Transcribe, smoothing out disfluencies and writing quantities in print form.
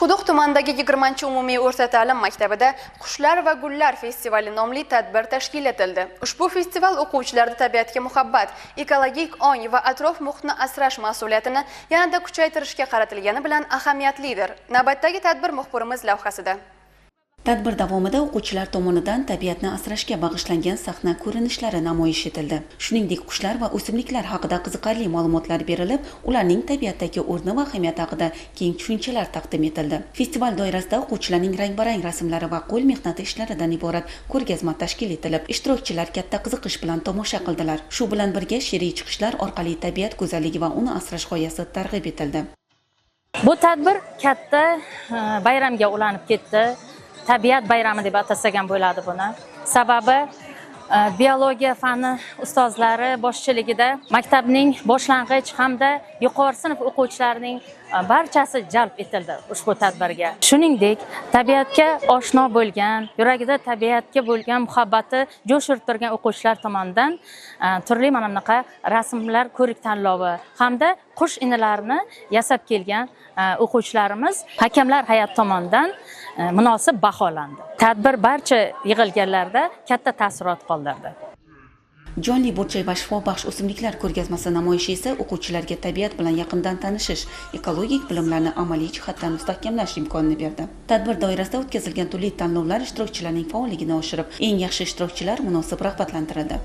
Uchquduq tumanidagi 20-umumiy o'rta ta'lim maktabida Qushlar va gullar festivali nomli tadbir tashkil etildi. Ushbu festival o'quvchilarda tabiatga muhabbat, ekologik ong va atrof muhitni asrash mas'uliyatini yanada kuchaytirishga qaratilgani bilan ahamiyatlidir. Navbatdagi tadbir muxbirimiz lavhasida. Tadbir davomida o'quvchilar tomonidan tabiatni asrashga bag'ishlangan sahna ko'rinishlari namoyish etildi. Shuningdek, qushlar va o'simliklar haqida qiziqarli ma'lumotlar berilib, ularning tabiatdagi o'rni va ahamiyati haqida keng tushunchalar taqdim etildi. Festival doirasida o'quvchilarning rang-barang rasmlari va qo'l mehnati ishlaridan iborat ko'rgazma tashkil etilib, ishtirokchilar katta qiziqish bilan tomosha qildilar. Shu bilan birga she'riy chiqishlar orqali tabiat go'zalligi va uni asrash g'oyasi targ'ib etildi. Bu tadbir katta bayramga ulanib ketdi. Tabiat bayrami deb atasak ham bo'ladi buni. Sababi biologiya fani ustozlari boshchiligida maktabning boshlang'ich hamda yuqori sinf o'quvchilarining barchasi jalb etildi ushbu tadbirga. Shuningdek, tabiatga oshno bo'lgan, yuragida tabiatga bo'lgan muhabbati jo'sh urib turgan o'quvchilar tomonidan turli mana bunaqa rasmlar ko'rik tanlovi hamda qush inilarini yasab kelgan o'quvchilarimiz hakamlar hay'ati tomonidan munosib baholandi. Tadbir barcha yig'ilganlarda katta taassurot qoldirdi. Jonli burchak va shifobaxsh o'simliklar ko'rgazmasi namoyishi esa o'quvchilarga tabiat bilan yaqindan tanishish, ekologik bilimlarni amaliy jihatdan mustahkamlash imkonini berdi. Tadbir doirasida o'tkazilgan turli tanlovlar ishtirokchilarning faolligini oshirib, eng yaxshi ishtirokchilar munosib rag'batlantirildi.